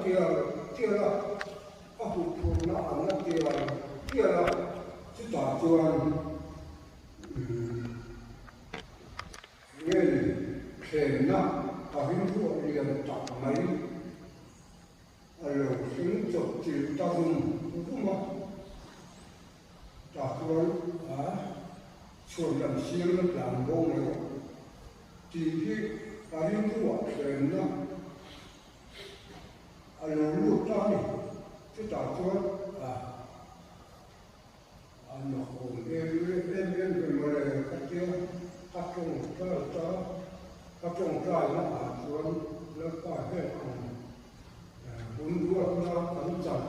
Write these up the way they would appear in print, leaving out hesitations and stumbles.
tial tial a, ka huphurhna a na tial tial a, chutah chuan nge ni thlenna ka rilruah lian tak mai a lo thleng chawp chilh ta vum vum a, tah chuan a chhuan lam siamna tlan bo mai a tih hi ka rilruah thlenna a lo lut ta a ni. Chutah chuan a a nawkawm em em em ve mawle ka tia ka tawngtai ta ka tawngtaina ah chuan Lalpa hian ang hun ruatna kan chan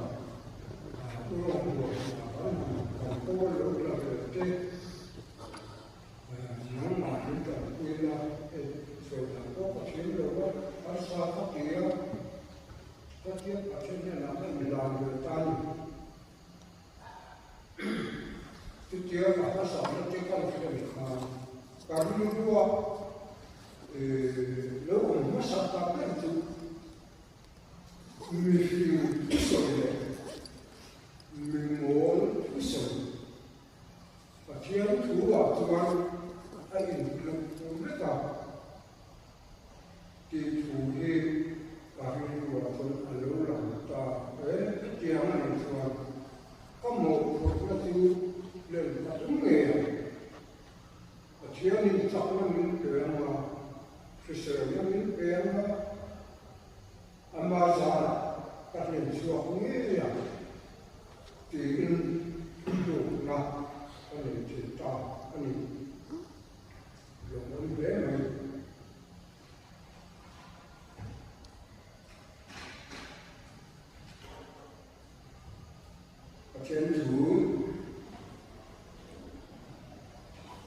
urawng ruatna kan han kan pawl lo la ve te nangmah min tanpui la hei sawi dan pawh ka thiam lo a harsa ka ti a ka tia Pathian hnenah ka inlan ve ta a ni. Chutia ka hmasakna te kan hriat khan ka rilrua lo awm hmasak tak ber chu mihring thusawi leh mimawl thusawi Pathian thu-ah chuan a intluk vek a. Tih thu hi ka rilruah chuan a lo lang ta e. Hetiang a nih chuan ka mawhphurhna chu len ka tum ngei ang. Pathianin chakna min pe ang a, hriselna min pe ang a, ama zarah ka hlen chhuak ngei ang tiin tlukna ka nei thei ta a ni. Lawmawm hle mai. Pathian thu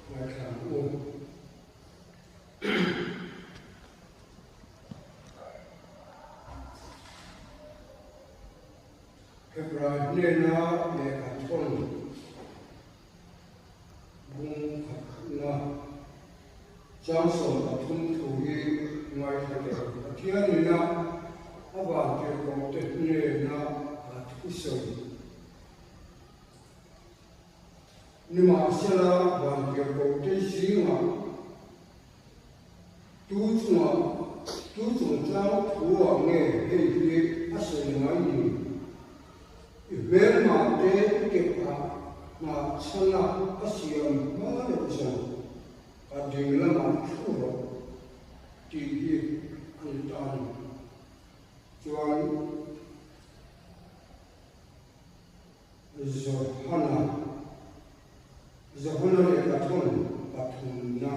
ngaithla ang u. Hebrai hnena lehkha thawn Bung khatna chang 13 thu hi ngaithla teh. Pathian ina a vantirhkohte hnena a thusawi. Nimahsela vantirhkohte zingah tu chungah tu chungchang thuah nge hei hi a sawi ngai ni? I hmelmah te i kep ah nghah chhan a ka siam hma loh zawng ka ding lamah thu rawh tih hi a ni ta a ni. Chuan Johana, Johana leh Pathawn pathumna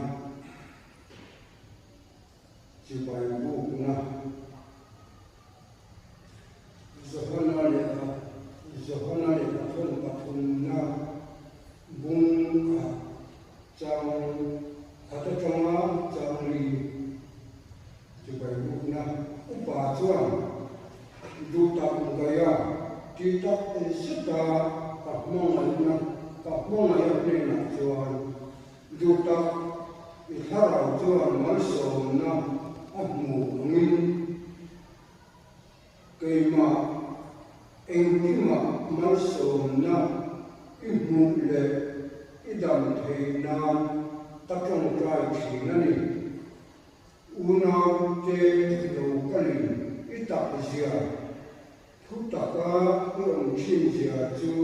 chibai bukna. Johana lehkha Johana lehkha thawn pathumna bung khat chang khat atanga chang li chibai bukna upa chuan duhtak ngaia ti tak zeta ka hmangaihna ka hmangaih a hnenah chuan duhtak i thlarau chuan malsawmna a hmu angin Keimah engkimah malsawmna i hmuh leh i dam theih nan ka tawngtai thin a ni. Unaute lo kalin i takzia, thu taka i awm thin zia chu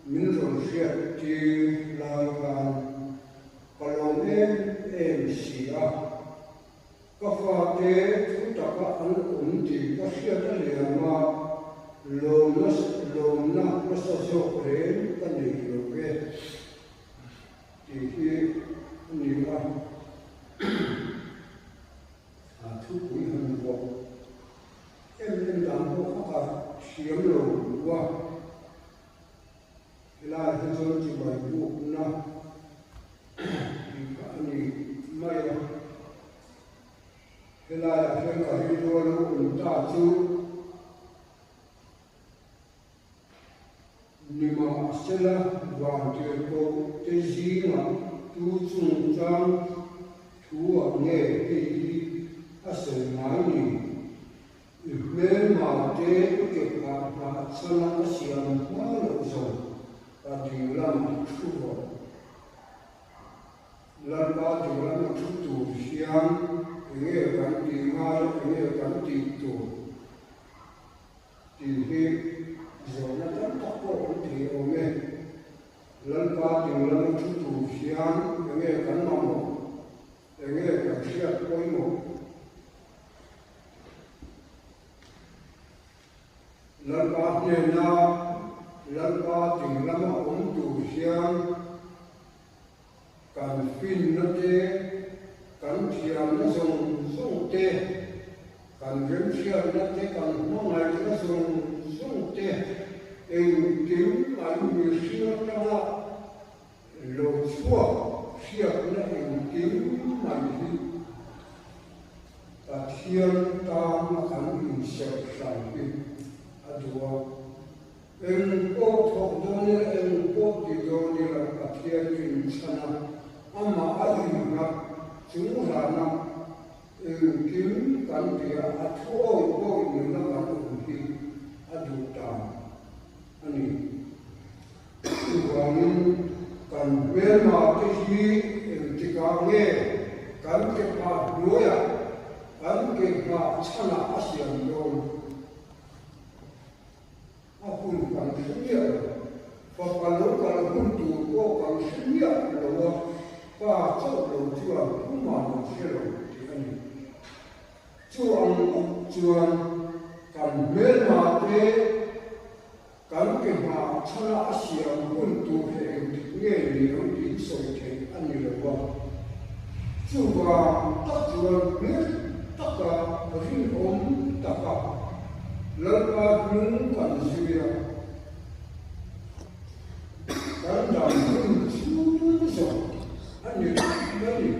min rawn hriat tir lai khan ka lawm em em si a. Ka fate thu taka an awm tih ka hriat a liam a, lawmna lawmna nasa zawk reng ka nei lo ve tih hi a ni a. A thupui han vuah em em dan pawh kha ka thiam lo a, helaiah hi chuan chibai bukna tih kha a ni mai a. Helaiah hian ka rilru a lo awm ta chu Nimahsela vantirhkoh te zingah tu chungchang thu ah nge hei hi a sawi ngai ni? I hmel. Hmelma te i ke phah nghah chhan a ka siam hma loh zawng ka dinglam a thu rawh. Lalpa dinglam a thu tur hian enge kan tih ngai a, enge kan tih tur tih hi zawhna tam tak pawh kan thei awm e. Lalpa dinglam a thu tur hian enge kan mamawh? Enge kan hriat pawimawh? Lalpa hnena Lalpa ding lama awm tur hian kan finna te, kan thiamna zawng zawng te, kan remhriatna te, kan hmangaihna zawng zawng te engkim mai mihring atanga Lo chhuak hriatna engkim mai hi Pathian tan a kan inserh hran hi a duh a. Eng pawh thawk dawn ila, eng pawh ti dawn ila Pathian rinchhan a, amah a innghat chung hlana engkim kan ti a, a thu awih pawh nuna kan awm hi a duh dan a ni. Chuvangin kan hmelma te hi engtikah nge kan ke phah hnuaiah kan ke nghah chhanah a siam dawn? A hun kan hre miah lo. Fapa lo kal hun tur pawh kan hre miah lo a, pa chauh lo chuan tuman an hre lo tih a ni. Chu ang bawk chuan kan hmelma te Kan ke hma chhana a siam hun tur hi engtik nge ni ang tih sawi theih a ni lo a. Chuvang tak chuan hmel taka rinawm taka Lalpa hnung kan zui a, kan dam hun chhung zawng a ni reng a ni.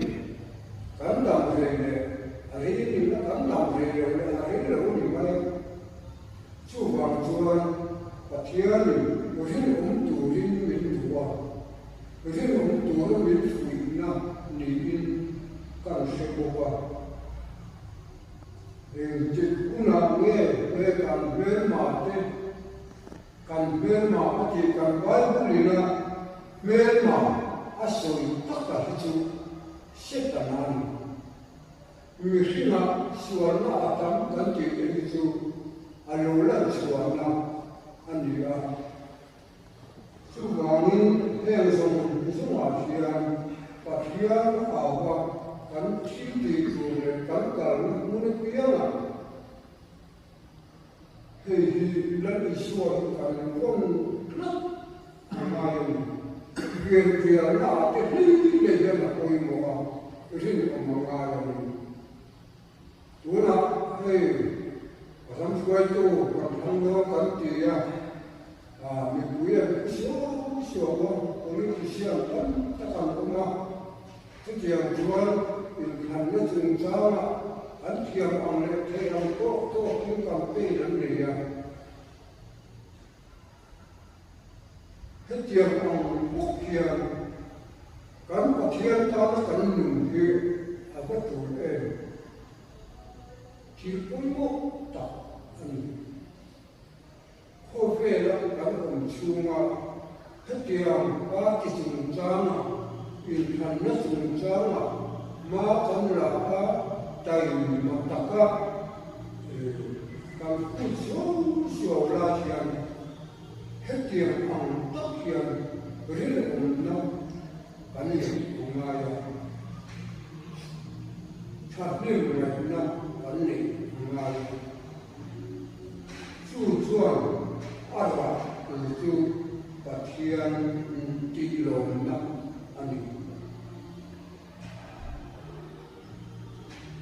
Kan dam rei leh a rei ni a, kan dam rei lo leh a rei lo ni mai a. Chuvang chuan Pathianin rinawm turin min duh a, rinawm tura min fuihna niin kan hre bawk a. Engtik hunah nge he kan hmelma te, kan hmelma a tih kan Bible ina hmelma a sawi taka hi chu Setana a ni. Mihringa sualna a tam kan tih te hi chu a lo lan chhuahna a ni a. Chuvangin heng zawng zawngah hian Pathian auva kan thil tih tur leh kan kalna hmun apiangah hei hi Lal Isua hi kan vawn tlat a ngai a ni. Rianrialna ah te hlei hlei hian a pawimawh a, rinawm a ngai a ni. Tunah hei ram hruaitu kan thlang dawn kan ti a, mipui an phu suau suau a, politician tam tak an awm a, chutiang chuan inthlanna chungchangah an thiam ang leh theih ang tawk tawkin campaign an nei a. Hetiang ang bawk hian kan Pathian tana kan nun hi a va tul em? Thil pawimawh tak a ni. Khawvela kan awm chhunga hetiang party chungchanga, inthlanna chungchanga hma kan la a, taima taka kan hun suau suau lai hian hetiang ang tak hian rinawmna kan neih a ngai a, thahnem ngaihna kan neih a ngai a. Chu chuan a rah tur chu Pathian tihlawmna a ni.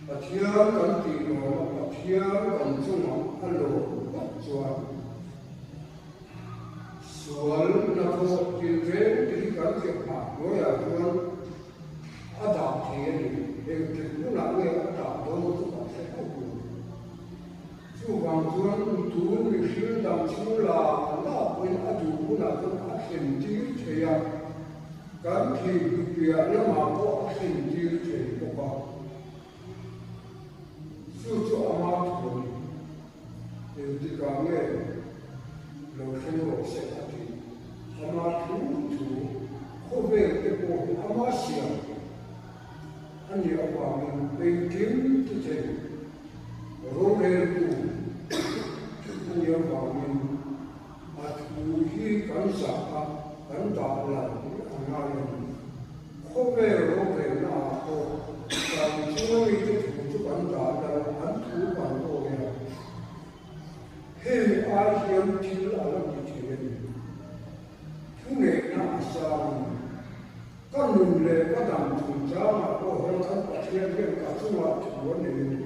Pathian kan tih lawm a, Pathian kan chungah a lawm phawt chuan sual hnathawh tinreng te hi kan che phah hnuaiah chuan a dah thei a ni. Engtik hunah nge a dah dawn chu kan hre hauh lo. Chuvang chuan tun mihring dang chhung la la pawhin a duh hunah chuan a thlen tir thei a. Kan thih hnu piah lamah pawh a thlen tir thei bawk a, chu chu ama thu a ni. Engtikah nge lo thleng rawh se a ti. Ama thu thu khawvel te pawh hi ama siam a nih avangin engkim ti thei roreltu a nih avangin a thu hi kan zah a, kan dah lan hi a ngai a ni. Khawvel rorelna ah pawh kan chunga mite thu chu kan dah lan an thu kan awi a. Hei ai hian thil a la ti thei a ni. Thuneihna a sang a ni. Ka nun leh ka dam chungchangah pawh hian kan Pathian hian ka chungah thu a nei a ni.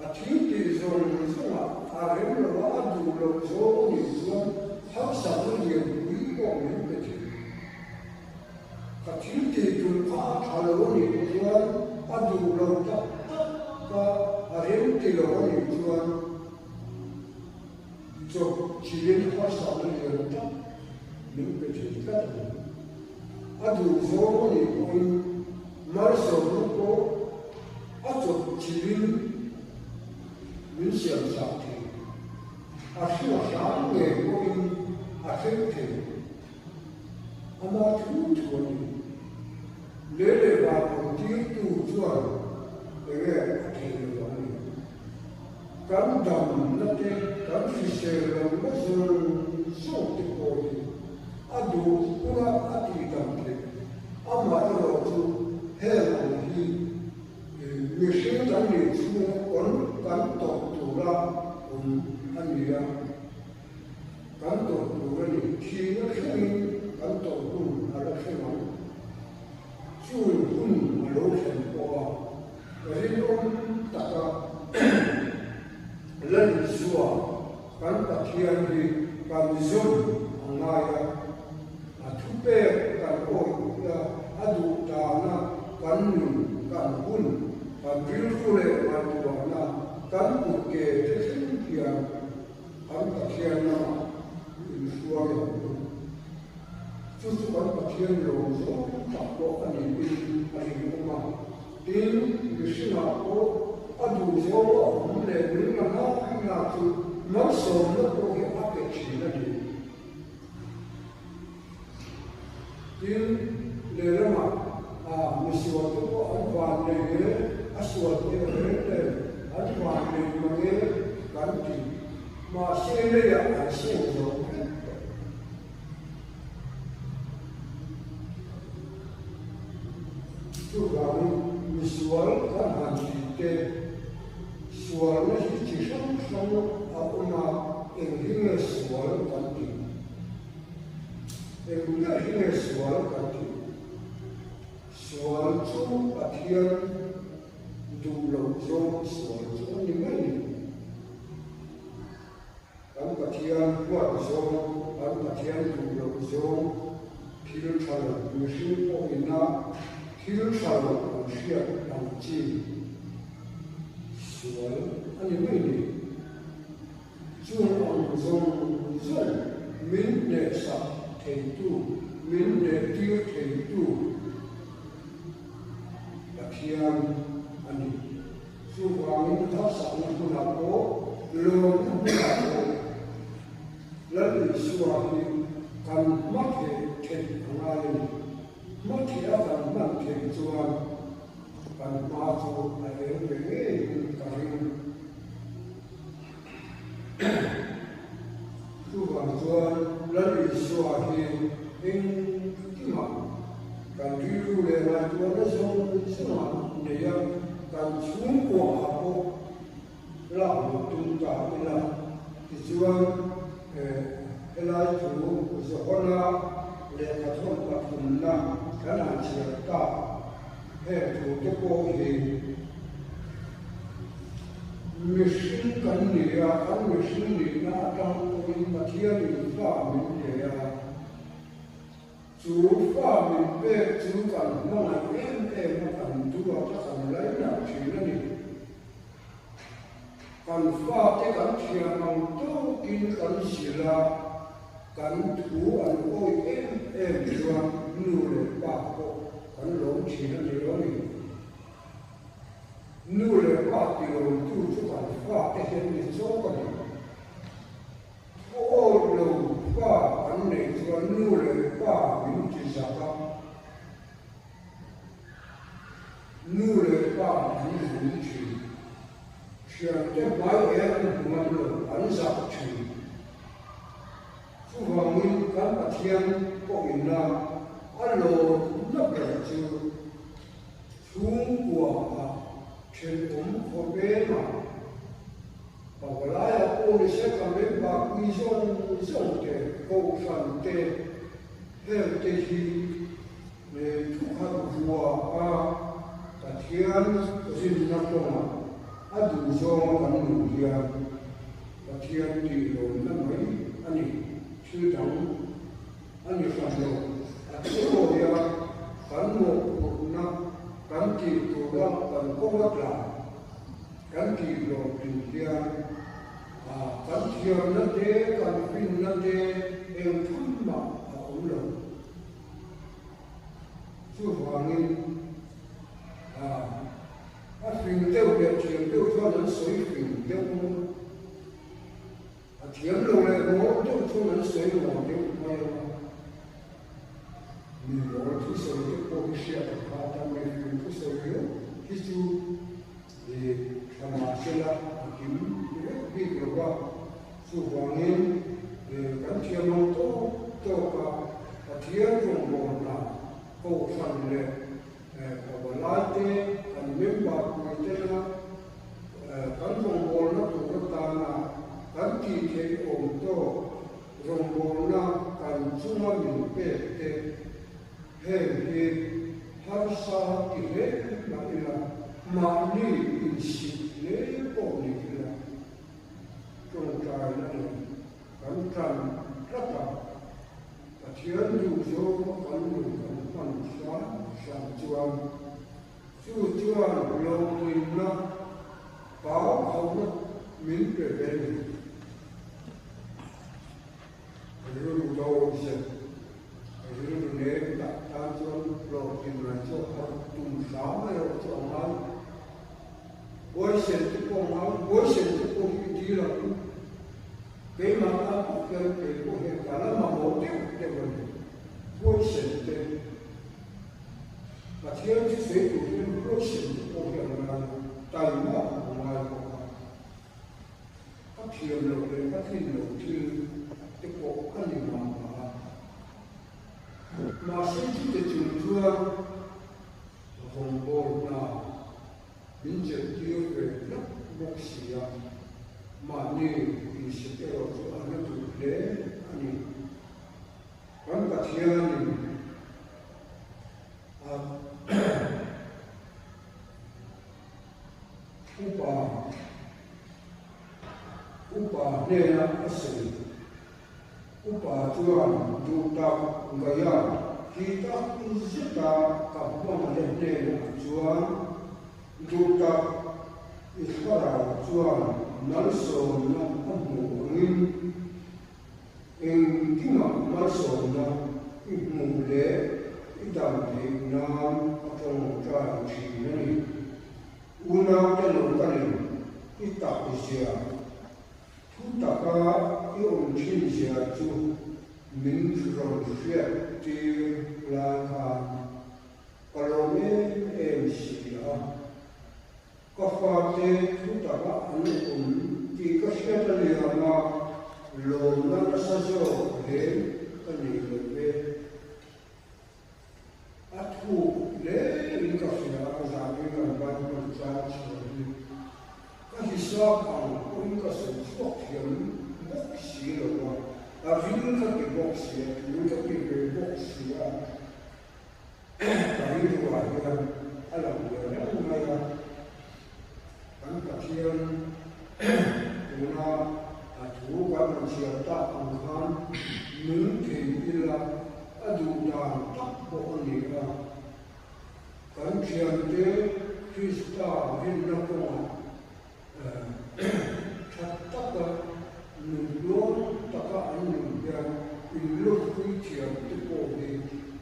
A thil tih zawng zawngah a rem lo a, a duh loh zawng a nih chuan harsatna lianpui pawh min pe thei. Ka thil tih tum kha a tha lo a nih chuan a duh lo tak tak ka a rem ti lo a nih chuan chawp chilin harsatna lian tak min pe thei tlat a ni. A duh zawng a nih pawhin malsawmna pawh a chawp chilin min siam sak thei. A hriat hram ngei pawhin a thleng thei. Ama thu thu a ni. Lei leh van awm tirtu chuan enge a thei lo ang ni? Kan damna te, kan hrisel lohna zawng zawng te pawh hi a duh huna a tihdam theih. Amaherawh chu heng ang hi mihring kan nih chhunga pawn kan tawrh tura awm a ni a. Kan tawrh tur a ni. Thihna thlengin kan tawrh hun a la thleng ang. Chung hun a lo thlen pawh a, rinawm taka Lal Isua kan Pathian hi kan zawm a ngai a, a thupek kan awih a, a duh dana kan nun, kan hun, kan rilru leh ngaihtuahna, kan kutke te thleng hian Kan Pathian lamah inhruai ang u. Chu chu kan Pathian lawm zawng tak pawh a niin a rinawm a. Tin, mihringah pawh a duh zawng a awm leh nung la ngai na chu malsawmna pawh hi a pe thin a ni. Tin, lehlamah misual te pawh an van nei e, a sual teh reng nen an van nei mang e kan ti. Mahse leiah an seng zo vek tawh. Chuvangin misual kan han tih te, sualna hi chi hrang hrang a awm a, eng hi nge sual kan tih? Eng ber hi nge sual kan tih? Sual chu Pathian duh loh zawng sual chu a ni mai ni. Kan Pathian huat zawng, kan Pathian duh loh zawng thil tha lo, mihring pawh ina thil tha lo an hriat ang chi sual a ni mai ni. Chung ang zawng zawng min hnehsak theitu, min hnehtir theitu Pathian a ni. Chuvangin harsatna hmunah pawh, lawmna hmunah pawh Lal Isua hi kan hma theh theih a ngai a ni. Hma theh a kan hman theih chuan kan hma chu a eng ve ngeiin ka ring. Chuvang chuan Lal Isua hi engkimah kan rilru leh ngaihtuahna zawng zawngah nei a, kan chhungkuaah pawh lak luh tum ta ila. Tichuan helai thu Johana lehkhathawn pathumna kan han chhiar tak heng thute pawh hi, Mihring kan ni a, kan mihring nihna atang pawhin Pathianin fa min pe a. Chu fa min pek chu kan hmangaih em em a, kan duat a, kan lainat thin a ni. Kan fate kan thiam ang tawkin kan zilh a, kan thu an awih em em chuan nu leh pa pawh kan lawm thin a ni lo ni. Nu leh pa. pa tilawmtu chu kan fate hi an ni chawk a ni. Thu awih lo fa kan neih chuan nu leh pa min ti zak a, nu leh pa an zung thin. Thiante hmai eng an hmu ngam lo, an zak thin. Chuvangin kan Pathian pawhina a lawmna ber chu chhungkuaah thenawm khawvengah Pavalaiah pawh ni se ka member pui zawng zawng te, kohhran te, hengte hi thukhat vua a Pathian rinna kawngah a duhzawnga kan nun hian Pathian tih lawmna mai a ni, thil dang a ni hran lo. A thuawia kan mawhphurhna kan tih tura kan kawnga tla kan tih hlawhtlin hian kan thiamna te, kan finna te eng tham mah a awm lo. Chuvangin a fing deuh leh thiam deuh chuan an sawi fing deuh ang a, a thiam lo leh mawl deuh chuan an sawi mawl deuh mai ang a. Mi mawl thusawi te pawh hi hriat a kha ta, mi fing thusawi riau hi chu tha mahsela a kim vek bik lo va. Chuvangin kan thiam ang tawk tawk a, Pathian rawngbawlna Kohhran leh Pavalai te kan member pui tena kan rawngbawlna tur atana kan tih theih awm tawk rawngbawlna kan chunga min pek te heng hi harsa ti hle mah ila mahni insit hle pawh ni ila tawngtaina nen kan tan tlat a, Pathian duhzawng a kan nun kan hman hram hram chuan chu chuan lawmlinna pau khauhna min pe ve ni. Rilru dawizet, rilru nem tak tan chuan hlawhtlin mai chu a har tum hram erawh chu a ngai. Huaisen te pawh a ngai, huaisen te pawh hi i dil ang u. Keimah tan pawh hian kei pawh hian ka la mamawh deuh deuh a ni. Huaisen te, Pathian chu sawi tur hian huaisen te pawh hi a ngai a, taima a ngai bawk a. Ka thiam loh leh ka tlin loh thil te pawh a ni mah mah a. Mahse chute chung chuan rawngbawlna min chelhtir ve tlat bawk si a, mahni insit erawh chu a na duh hle a ni. Kan Pathianin a Upa Upa hnena a sawi. Upa chuan duh tak ngaih a, ti tak zeta ka hmangaih hnenah chuan duh tak i thlarau chuan malsawmna a hmuh angin engkimah malsawmna i hmuh leh i dam theih nan a tawngtai thin a ni. Unaute lo kalin i tak zia, thu taka i awm thin zia chu min rawn hriat tir lai khan ka lawm em em si a. Ka fate thu taka an awm tih ka hriat a liam a, lawmna nasa zawk reng ka nei lo ve. A thuk hle in ka hria a, zanin kan Bible chang chhiar hi ka hisap ang pawhin ka sawi chhuak thiam bawk si lo a, a ril ka ti bawk si a, tul ka ti ve bawk si a. Ka rilruah hian a lang ve reng mai a, kan Pathian tuna a thu kan rawn chhiar tak ang khan nung thei ila a duh dan tak pawh a ni a. Kan thiante Krista rinna kawngah tha taka nun tluang taka an nun hian inlawmpui thiam te pawh hi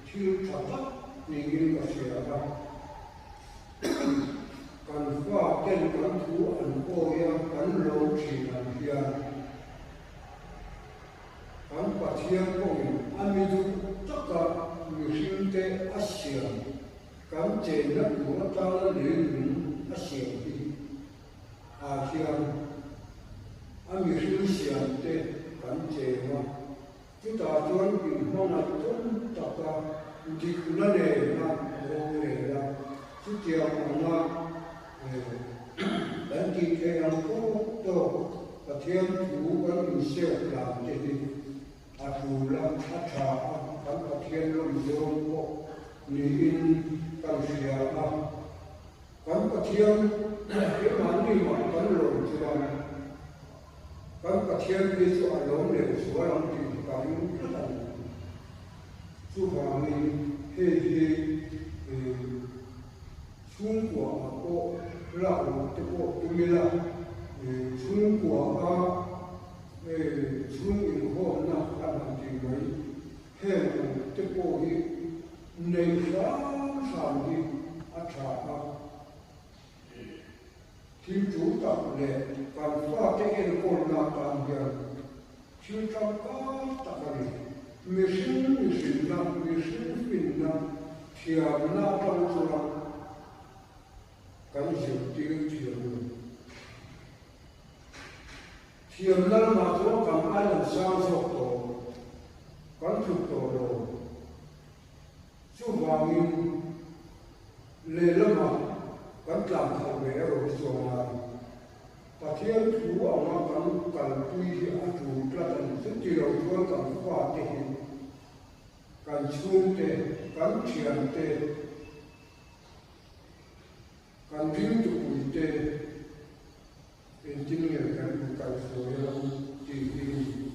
thil tha tak niin ka hria a. Kan fa ten kan thu. Kan tih theih ang tawk tawk Pathian thu kan insep dan te hi a tul a, a tha a, kan Pathian lawm zawng pawh niin kan hria a. Kan Pathian keimahni mah kan lawm chuan kan Pathian hi chu a lawm leh zual ang tih hi ka ring tlat a ni. Chuvangin hei hi chhungkua ah pawh lak loh te pawh tum ila, chhungkua a chhung inkhawmna kan han tih mai heng ang te pawh hi nei hram hram hi a tha a. Thil tul tak leh kan fate enkawlna atan hian thil tangkai tak a ni. Mihring mihrinna, mihring finna, thiamna atang chuan kan zirtir thiam lo. Thiamna lamah chuan kan aiin sang zawk tawh, kan tluk tawh lo. Chuvangin, lehlamah kan tlan khalh ve erawh hi chuan ngai. Pathian thu anga kan kalpui hi a tul tlat a ni. Chuti lo chuan kan fate hi kan chhungte, kan thiante, kan ringtupuite engtin nge kan inkaihhruai ang tih hi a ni.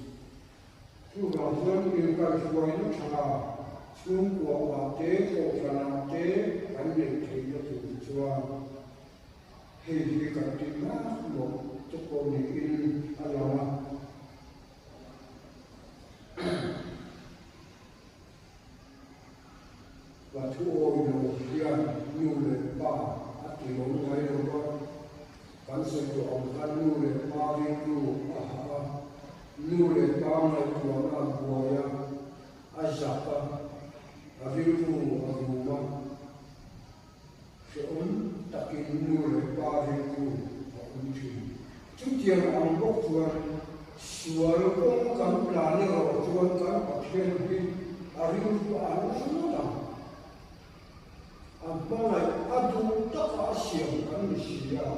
Chuvang chuan inkaihhruaina tha chhungkuaah te, kohhranah te kan neih theihna tur chuan hei hi kan ti mak mawh te pawh niin a lang a. Ka thu awi lo hian nu leh pa a ti lo ngai lo va, kan sawi tawh ang khan nu leh pa rilru a hah a, nu leh pa ngaihtuahna a buai a, a zak a, a rilru a rum a, hrehawm takin nu leh pa rilru a awm thin. Chutiang ang bawk chuan sual kawng kan tlan erawh chuan kan Pathian hi a rilru a nasa ngawt ang. A hmangaih a duh taka a siam kan ni si a,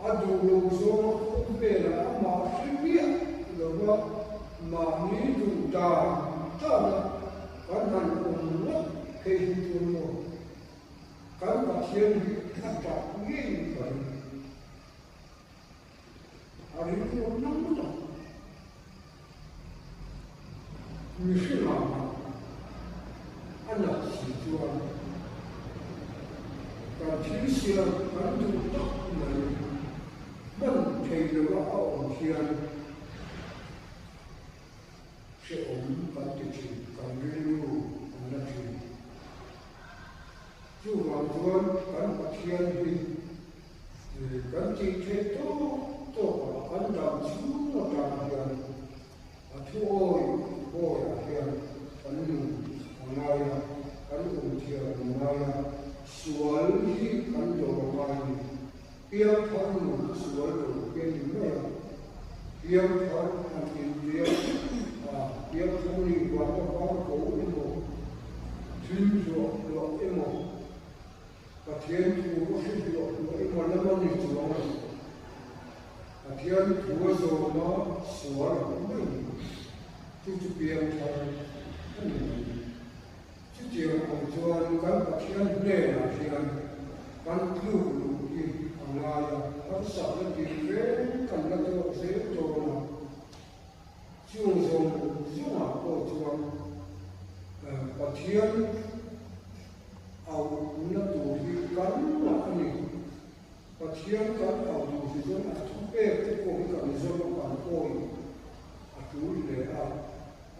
a duh lo zawnga khawvelah amah hre miah lova mahni duh dan dana kan han awm ngawt phei hi chuan maw Kan Pathian hi a tah ngei ka ring. A rilru a nang lo. Mihring ah a nat si chuan kan thil siam kan duh tak mai hman thei lova a awm hian hrehawm kan ti thin, kan rilru an la thin. Chuvang chuan kan Pathian hi kan tih theih tawk tawkah kan dam chhung atang hian a thu awi bawiah hian kan nun a ngai a, kan awm thiam a ngai a, sual hi kan do a ngai a ni. Piangthar nun sual do hi a ni mai a, piangthar han intia a, piangthar nih vanga var ko emaw, thil hluah hluah emaw, Pathian thu a hre hluah hluah emaw lam a ni chuang lo. Pathian thu a zawm a, sual a awm mai ni. Chu chu piangthar a ni mai. Chutiang ang chuan kan Pathian hnenah hian kan tluk luh hi a ngai a, harsatna tih reng kan la tawk zel dawn a, chung zawng zawngah pawh chuan Pathian auhna tur hi kan ngah a ni. Pathian kan auh duh hi chuan a thupek te pawh hi kan zawm a, kan awih a tul hle a.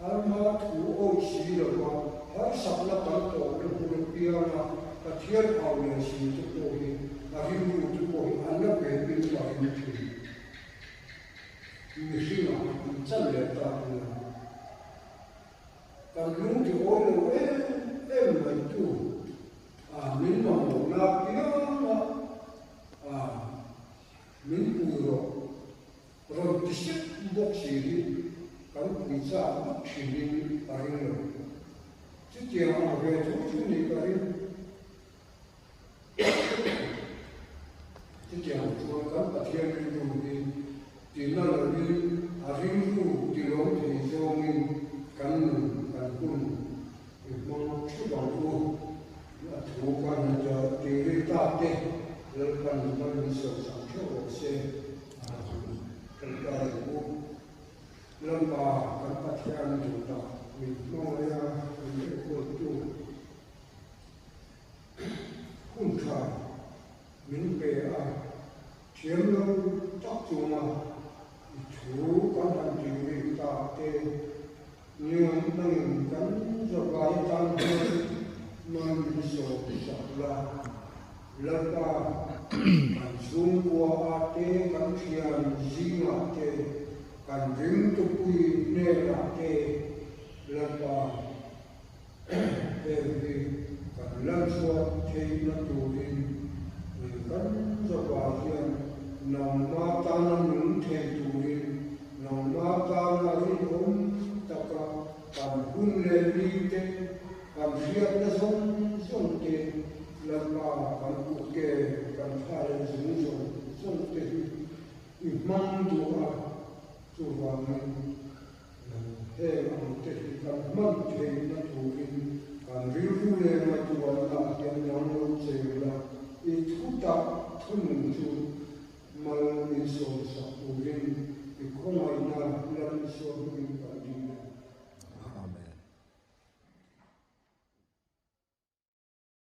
Ama thu awih si lova harsatna kan tawhna hmun apianga Pathian au leh si te pawh hi a rilru te pawh hi an la ve pin ka ring thin. Mihringah an chan leh ta a nia. Kan lung ti awi lo em em mai tu a min mamawhna apianga a min pui rawh. Rawn ti sep bawk si hi kan pui chak vak thinin ka ring lo. Chutiang ang ve tho chu nih ka ring. Chutiang chuan kan Pathian rilru hi tina lovin a rilru tilawm thei zawngin kan nun kan hun i hmang theuh ang u. A thu kan tiri ta te Lalpan hman min sawisak theuh rawh se. Kan kai ang u. Lalpa kan Pathian duhtak min hmangaih a min enkawltu hun tha min pe a, thiam lo tak chunga i thu kan han tih rik tak te niang nangin kan zavai tan hian man min sawm sak la. Lalpa, kan chhungkua ah te, kan thian zingah te, kan ringtupui hnenah te, Lalpa, heng hi kan lanchhuak theihna turin kan zavai hian nangma tana nung thei turin, nangma tana rinawm taka kan hun leh ni te, Kan hriatna zawng zawng te, Lalpa kan kutke kan thla leh zung zawng zawng te hi i hmang duh a, chuvangin heng ang te hi kan hman theihna turin kan rilru leh ngaihtuahna hian nang.